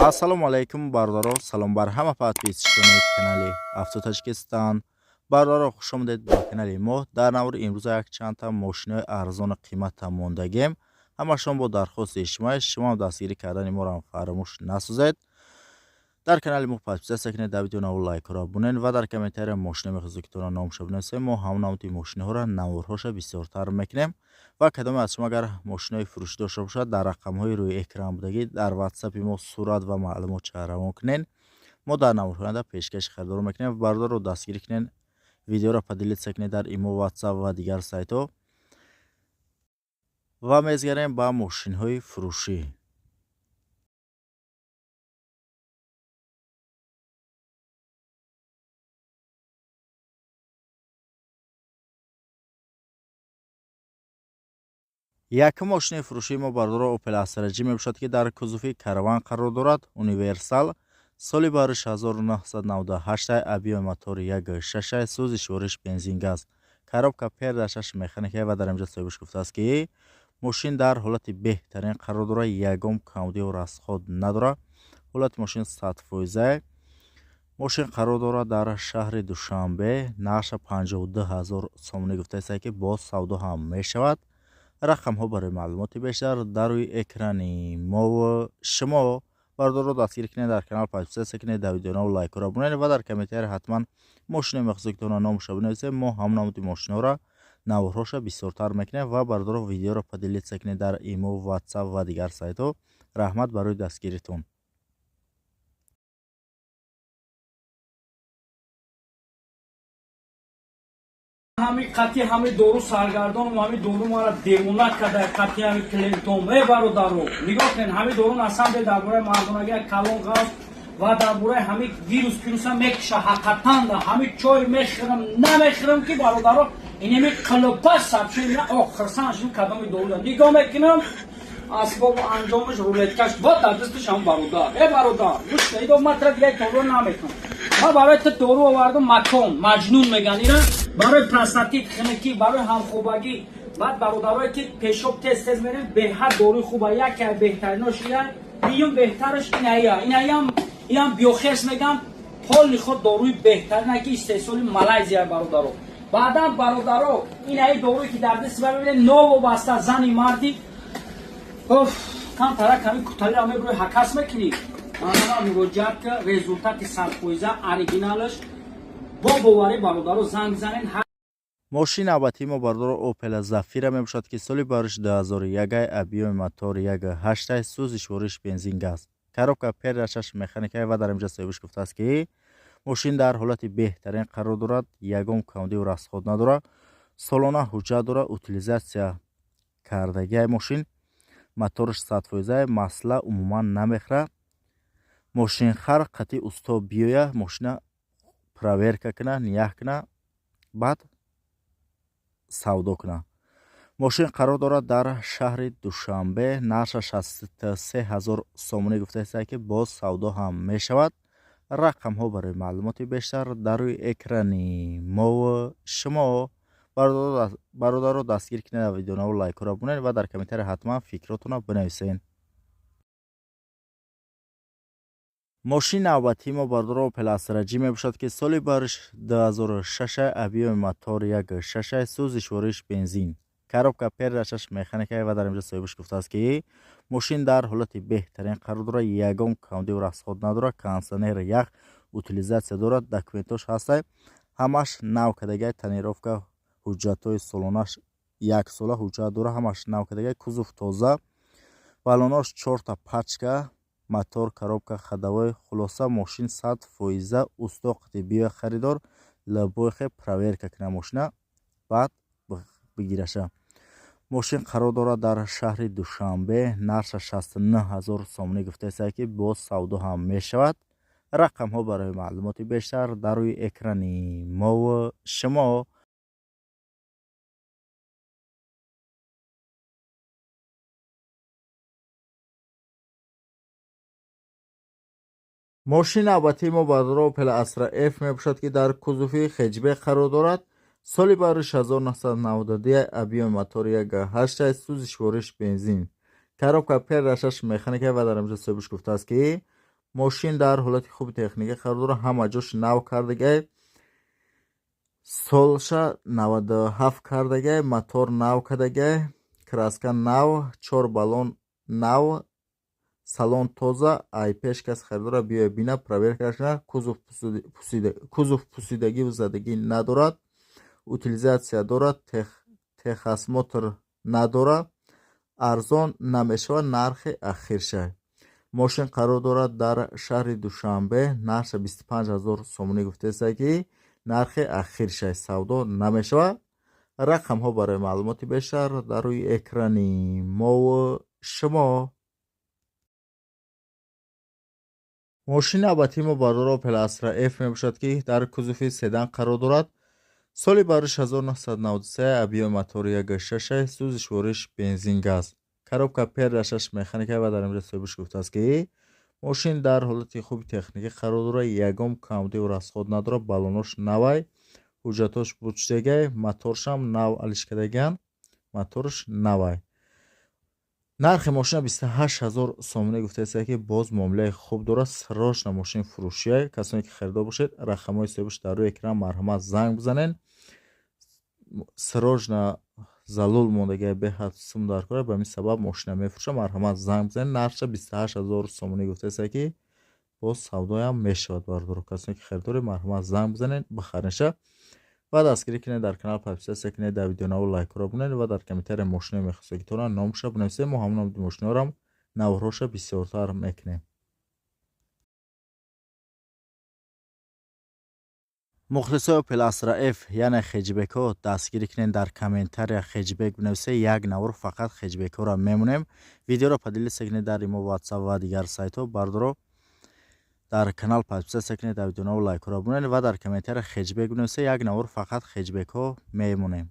Ассалому алайкум, бародаро, салом бар ҳама подписчикони канали Авто Таҷикистон. Бародаро, хуш омадед ба канали мо. Дар навори имрӯза якчандта мошинои арзону қимата мондагем. Ҳамашон бо дархости шумо, шумо дастгирӣ кардани моро фаромӯш насозед. Дар канали мо подписаться кунед, дар видео навор лайкҳоро бунед ва дар комментария мошина мехоҳед, ки тона номша бинависед. Мо ҳамон намуди мошинаҳоро наворҳоша бисёртар мекунем. Ва кадоме аз шумо агар мошинаҳои фурӯшӣ дошта бошад, дар рақамҳои рӯи экран будагӣ дар ватсапи мо сурат ва маълумотча равон кунед. Мо дар наворҳои оянда пешкаши харидорон мекунем. Бародарро дастгирӣ кунед, видеоро поделиться кунед дар имо, ватсап ва дигар сайтҳо. Ва мезгарем ба мошинҳои фурӯшӣ. Якум мошини фурӯшии мо, бародаро, Opel Astra G мебошад, ки дар кузови Караван қарор дорад. Универсал, соли бариш 1998, объёми мотори 1.6, сӯзишвориш бензин газ, коробка пердашаш механика. Ва дар инҷа соҳибаш гуфтааст, ки мошин дар ҳолати беҳтарин қарор дорад, ягон камбудию расход надорад, ҳолати мошин 100%. Мошин қарор дорад дар шаҳри Душанбе, нархша 52 ҳазор сомонӣ гуфтааст, ки боз савдо ҳам мешавад. Рақамҳо барои маълумоти бештар дар рӯи экрани мову шумо. Бародаро, дастгирӣ кунед, дар канал подписаться кунед, дар видеонаво лайкҳоро бунед ва дар комментария ҳатман мошинои мехоҳед, номаша бинависед. Мо ҳамон намуди мошинаҳоро наворҳоша бисёртар мекунем. Ва бародаро, видеоро поделиться кунед дар имо, ватсап ва дигар сайтҳо. Раҳмат барои дастгиритон. Ҳами қатъи ҳами дору саргардонам, ҳами дору мара девона карда, қатъи ҳами клиентом. Э, бародаро, нигоҳ кунед, ҳами дору на самом деле дар бораи мардонагӣ калон ғавз ва дар бораи ҳами вирус пируса мекуша. Ҳақиқатан да ҳами чой мехӯрам, намехӯрам, ки бародаро, инеми қилипа сабши. О, хирсан шудим. Кадоми дору нигоҳ мекунам, асбобу анҷомаш, рулеткаш бо дар дасташ ҳам. Бародар, э бародар, гӯш идо, ман тра дигар дору намекунам. Ман барои ту дору овардам, макон маҷнун меган ира, барои простатит, хунукӣ, барои ҳамхобагӣ. Баъд бародарое ки пешоб тез тез мерем, беҳад доруи хуба, яке беҳтаринош ия, дуюм беҳтараш иная, инаям, иам биохерс меган. Полный худ доруи беҳтарина, ки истеҳсоли Малайзия, бародаро. Баъдан, бародаро, инаи доруе ки дар дасти мебинед, новобаста зани марди, оф, камтара ками куталиро мебурӣ, ҳакас мекунӣ, манама муроҷиат ка, результати 100% оригиналаш, бо боварӣ, бародаро, занг занен. Мошини навбатии мо, бародаро, Opel Zafira мебошад, ки соли бариш 2001, объёми мотор 1.8, сӯзишвориш бензин газ, коробка пердашаш механика. Ва дар инҷа соҳибаш гуфтааст, ки мошин дар ҳолати беҳтарин қарор дорад, ягон камбудию расход надорад, солона ҳуҷҷат дорад, утилизация кардагиай мошин, мотораш 100%, масла умуман намехӯрад. Мошинхар қатъи усто биёя, мошина проверка куна, нигаҳ куна, баъд савдо куна. Мошин қарор дорад дар шаҳри Душанбе, нархша 63 ҳазор сомонӣ гуфтааст, ки боз савдо ҳам мешавад. Рақамҳо барои маълумоти бештар дар рӯи экрани мову шумо. Бародаро, дастгир кунед, видеонаво лайкҳоро бунед ва дар комментария ҳатман фикротонро бинависед. Мошини навбатии мо, бародаро, Opel Astra G мебошад, ки соли бариш 2006, объёми мотор 1.6, сӯзишвориш бензин, коробка пердашаш механика. Ва дар инҷа соҳибаш гуфтааст, ки мошин дар ҳолати беҳтарин қарор дорад, ягон камбудию расход надорад, кондитсионер ях, утилизация дорад, документош ҳастай, ҳамаш нав кардагиай, тонировка, ҳуҷҷатҳои солонаш, як сола ҳуҷҷат дорад, ҳамаш нав кардагиай, кузов тоза, баллонош чорта пачка, мотор, коробка, ходовой. Хулоса, мошин 100%. Усто қати биёя, харидор любой хе проверка куна мошина, баъд бигираша. Мошин қарор дорад дар шаҳри Душанбе, нархша 69 ҳазор сомонӣ гуфтааст, ки боз савдо ҳам мешавад. Рақамҳо барои маълумоти бештар дар рӯи экрани мову шумо. Мошини навбатии мо, бародаро, Opel Astra F мебошад, ки дар кузови хэтчбек қарор дорад. Соли бариш 1992, объёми мотори 1.8, сӯзишвориш бензин, коробка пердашаш механика. Ва дар инҷа соҳибаш гуфтааст, ки Мошин дар ҳолати хуби техникӣ қарор дорад, ҳама ҷош нав кардагай. Солша 97 кардагай, мотор нав кардагай, краска нав, 4 баллон нав, салон тоза. Ай пеш кас харидора биёя бина, проверка кунад. Кузов пусидагиву задагӣ надорад, утилизация дорад, техосмотр надорад, арзон намешавад, нархи ахирша. Мошин қарор дорад дар шаҳри Душанбе, нархша 25 000 сомонӣ гуфтеста ки нархи ахирша, савдо намешавад. Рақамҳо барои маълумоти бештар дар рӯи экрани мову шумо. Мошини навбатии мо бародаро Opel Astra F мебошад, ки дар кузови седан қарор дорад. Соли бариш 1993, объёми мотори 1.6, сӯзишвориш бензин газ, коробка пердашаш механика. Ва дар инҷа соҳибаш гуфтааст, ки мошин дар ҳолати хуби техникӣ қарор дорад, ягон камбудиву расход надорад, баллонош навай, ҳуҷҷатош бучдагай, моторшам нав алишкардаган, моторш навай. Нархи мошина 28 000 сомонӣ гуфтааст, ки боз муомилаи хуб дорад, срочно мошин фурӯшия. Касоне ки харидор бошед, рақамҳои соҳибаш дар рӯи экран, марҳамат занг бизанед. Срочно залул мондагия, беҳад сум дар кора, ба ҳамин сабаб мошина мефурӯшад. Марҳамат занг бизанед. Нархша 28 000 сомонӣ гуфтааст, ки боз савдоям мешавад. Бародаро, касоне ки харидоред, марҳамат занг бизанед, бихаренша. Ва дастгирӣ кунед, дар канал подписаться кунед, дар видеонавор лайкҳоро бинед ва дар комментария мошиное мехостагитонро номша бинависед. Мо ҳамон номи мошиноро наворҳоша бисёртар мекунем. Мухлисои Opel Astra F, яъне хеҷбекҳо, дастгирӣ кунед, дар комментария хеҷбек бинависед, як навор фақат хеҷбекҳоро мемонем. Видеоро поделиться кунед дар имо, WhatsApp ва дигар сайтҳо. Бародаро, дар канал подписаться кунед, дар видеонавор лайкҳоро бинед ва дар комментария хеҷбек бинависед, як навор фақат хеҷбекҳо мемонем.